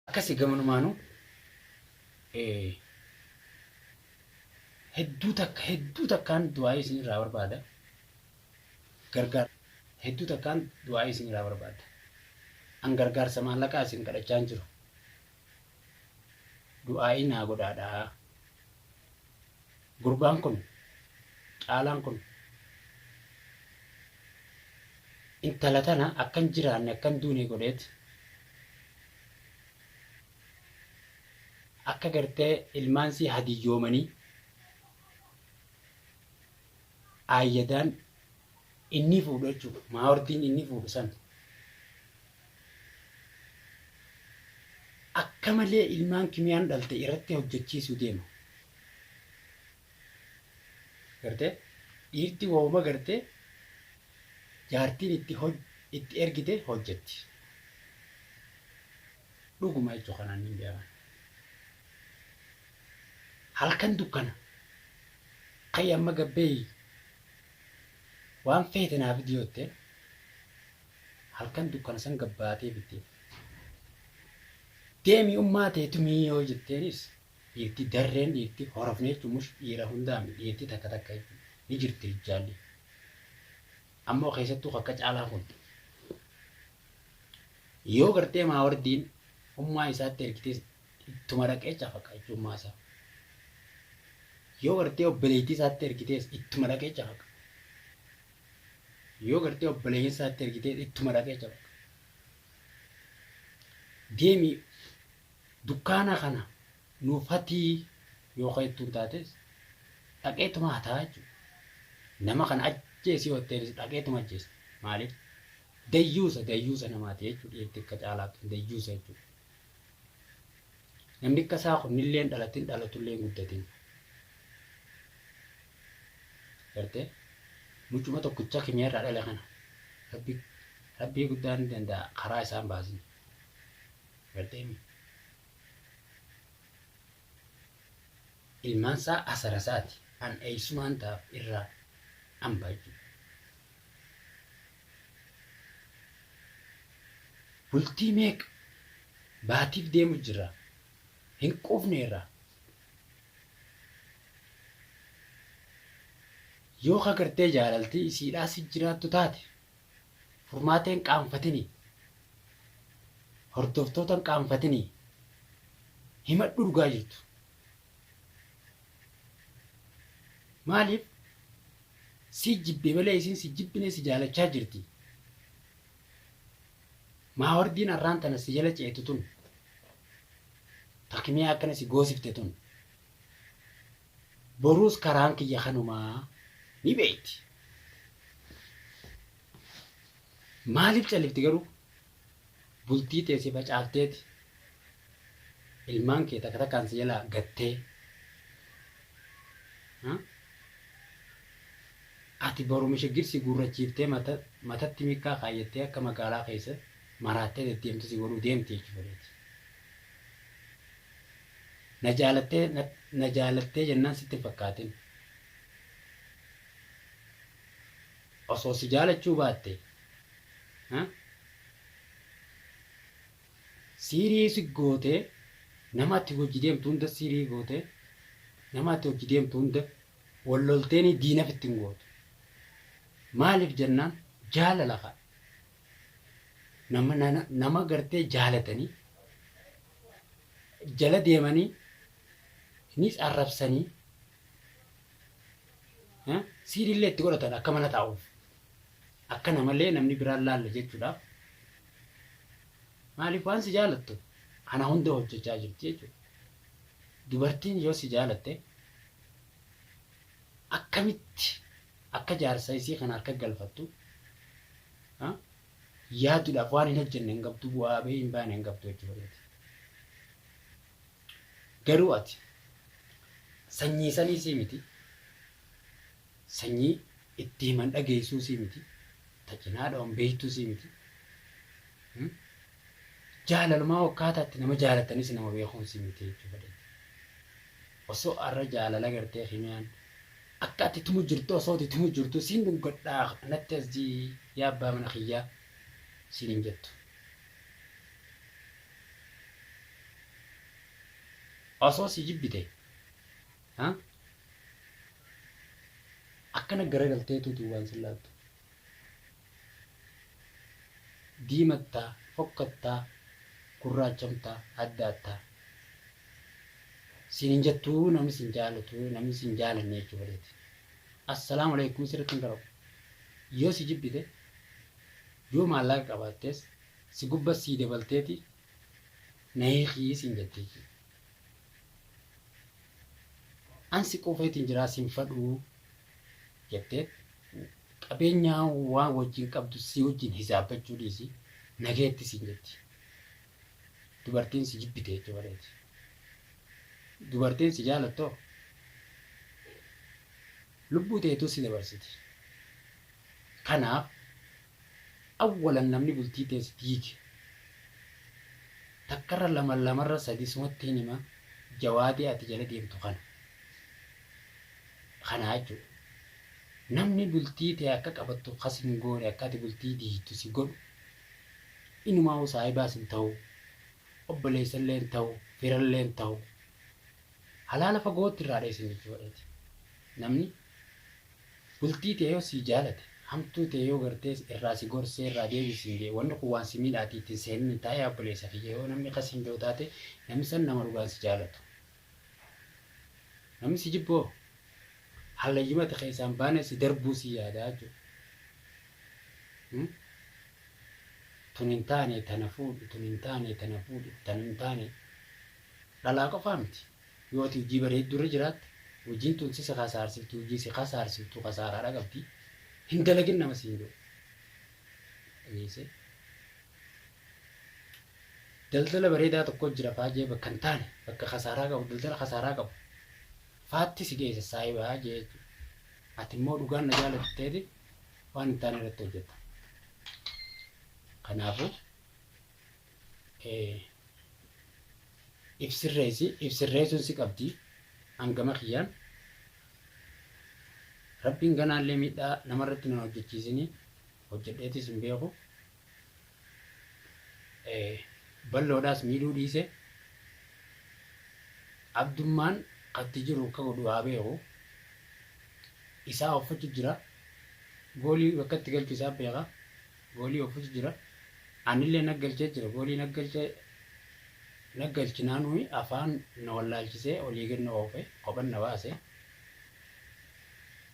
Akkasi gamanumaanuu hedduu takka hedduu takkaan du'aa'ii isin irraa barbaada. Gargaar hedduu takkaan du'aa'ii isin irraa barbaada. An gargaarsa maallaqaa isin kadhachaa hin jiru. Du'aa'ii naa godhaadhaa. Gurbaan kun caalaan kun intala tana akkan jiraanne akkan duune godheet akka gartee ilmaan sii hadiyyoomanii aayyadaan inni fuudhu jechuudha. Maawardiin inni fuudhu san akka malee ilmaan kimiyaan dhalte irratti hojjechiisuu deema. Gartee dhiirti wooma gartee jaartiin itti itti ergite hojjetti. Dhuguma jechuu kanaan niin beekan. Halkan dukkana. Ka'i amma gabbeeyi waan feete naa fidi yoo jetteen halkan dukkana san gabbaatee fiddeef. Deemi ummaa tee tumii yoo jetteenis dhiirti darreen dhiirti horofne jechuun mush dhiira hundaa miti dhiirti takka takka jechuudha. Ni jirti rijjaalli. Ammoo keessattuu akka caalaa kun yoo gartee maawardiin ummaa isaatti ergitee ittuma dhaqee cafaqa jechuun ummaa isaa. Yoo gartee obboleettii isaatti ergitees ittuma dhaqee cafaqa. Yoo gartee obboleeyyan isaatti ergitees ittuma dhaqee cafaqa. Deemi dukkaana kana nuuf hatii yoo ka jettuun taates dhaqeetuma hataa jechuudha. Nama kana ajjeesi yoo jetteenis dhaqeetuma ajjeesa. Maaliif? Dayyuusa dayyuusa namaati jechuudha dhiirti akka caalaatu dayyuusa jechuudha. Namni akka isaa kun illee dhalatin dhalatullee hin guddatin. Gartee mucuma tokkicha kimiyaarraa dhale kana rabbi rabbii guddaan ni danda'a karaa isaan baasin. Gartee mi? Ilmaan isaa asara isaati. An eessumaan ta'aaf irraa hamba jechuudha. Bultii meeqa baatiif deemu jirra. Hin quufneerra. Yoo ka gartee jaalaltii isiidhaa si jiraattu taate furmaateen qaanfatini. Hordoftoota hin qaanfatini. Himadhu dhugaa jirtu. Maaliif si jibbe malee isiin si jibbine si jaalachaa jirti. Maawardiin arraan tana si jala ceetu tun takimiyaa akkana si goosifte tun boruus karaan kiyya kanumaa ni beekti. Maaliif callifti garuu bultii tee si facaafteeti ilmaan kee takka takkaan si jalaa gattee ati boru mishigir si guurrachiiftee mata matatti mikkaa kaayyattee akka magaalaa keessa maraattee deddeemtu si godhuu deemti jechuu fedheeti. Na jaalattee na jaalattee jennaan sitti hin fakkaatin. Osoo si jaalachuu baatte Siirii si gootee nama ati hojii deemtu hunda siirii gootee nama ati hojii deemtu hunda wal lolteenii diinaf itti hin gootu. Maaliif jennaan jaalala kaa. Nama nama gartee jaalatanii jala deemanii nis arrabsanii siiriillee itti godhatan akka mana taa'uuf. Akka namalee namni biraan laalle jechuudhaaf maaliif waan si jaalattu kana hunda hojjechaa jirti jechuudha. Dubartiin yoo si jaalatte akkamitti akka jaarsa isii kana harka galfattu yaaduudhaaf waan hin hojjenne hin qabdu bu'aa bahii hin baane hin qabdu jechuudha. Garuu ati sanyii sanii sii miti Sanyii itti himan dhageessuu sii miti. Ta cinaa dhawan beektuu sii miti. Jaalalumaa akkaataa itti nama jaalatanis nama beekuun sii miti jechuu fedheeti. Osoo arra jaalala gartee kimiyaan akka ati tumu jirtu osoo ati tumu jirtu siin dhungadhaa natti as jii yaa abbaa mana kiyyaa siin hin jettu. Osoo si jibbite akkana garagalteetu duubaan si laaltu. Diimattaa, fokkattaa, gurraachamtaa, addaattaa. Siin hin jettuu namni sin jaalatu, namni sin jaalanne jechuu fedheeti. Assalaamu alaikum sirriitti hin garabu. Yoo si jibbite, yoo maallaqa qabaattees si gubba sii dabalteeti na hiikii siin jetti jechuudha. An si quufeetiin jiraa sin fadhuu jettee qabeenyaa waan wajjin qabdu si wajjin hisaabbachuu dhiisi nageetti siin jetti. Dubartiin si jibbite jechuu bareeti. Dubartiin si jaalattoo lubbuu teetuu si dabarsiti. Kanaaf awwalan namni bultii tee si diige takkarra lama lamarra sadi sumatti hin hima jawaadee ati jala deemtu kana. Kanaa jechuudha. Namni bultii tee akka qabattu kas hin goone akka ati bultii diigdu si godhu inumaa'uu saahibaas hin ta'u, obboleessallee hin ta'u, firallee hin ta'u. Halaala fagootti irraa dheessan jechuu fedheeti. Namni bultii tee yoo sii jaalate, hamtuu tee yoo gartee irraa si gorsee irraa deebisi siin jedhe wanni kun waan si miidhaatii ittiin seenin taa'ee obboleessa kiyya yoo namni kas hin jiru taate namni san nama dhugaan si jaalatu. Namni si jibbu hoo hallayyuma ati keessaan baane si darbuu si yaadaa jechuudha. Tun hin taane tana fuudhi, tun hin taane tana fuudhi, tan hin taane dhalaa qofaa miti. Yoo ati hojii bareedduu irra jiraatte, hojiin tun si kasaarsifti, hojii si kasaarsiftu kasaaraadha qabdi. Hin dalagin nama siin jedhu. Dhageessee? Daldala bareedaa tokko jira faa jee bakka hin taane, bakka kasaaraa qabu, daldala kasaaraa qabu faatti si geessa saahibaa jee jechuudha. Ati immoo dhugaan na jaalatteeti waan hin taane irratti hojjetta. Kanaafuu if sirreessi, if sirreessuun si qabdi hangama kiyyaan. Rabbiin ganaallee miidhaa namarratti nan hojjechiisinii hojjedheetis hin beeku. Balloodhaas miidhuu dhiise. Abdummaan katti jiru akka godhu haa beeku. Isaa offachu jira. Goolii bakka itti galchu isaa beeka. Goolii offachu jira. Anillee naggalchee jira. Goolii naggalchee naggalchinaanuu afaan na wallaalchisee olii gad na oofe kophan na baase.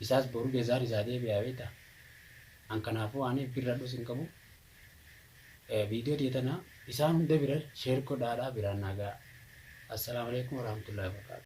Isaas boru jazaan isaa deebi'aa beektaa. An kanaafuu aniif birradhus hin qabu. Viidiyoo tiyya tana isaan hunda bira share godhaadhaa biraan naa ga'a. Assalaamu alaikum warahmatullahi wabarakatuh.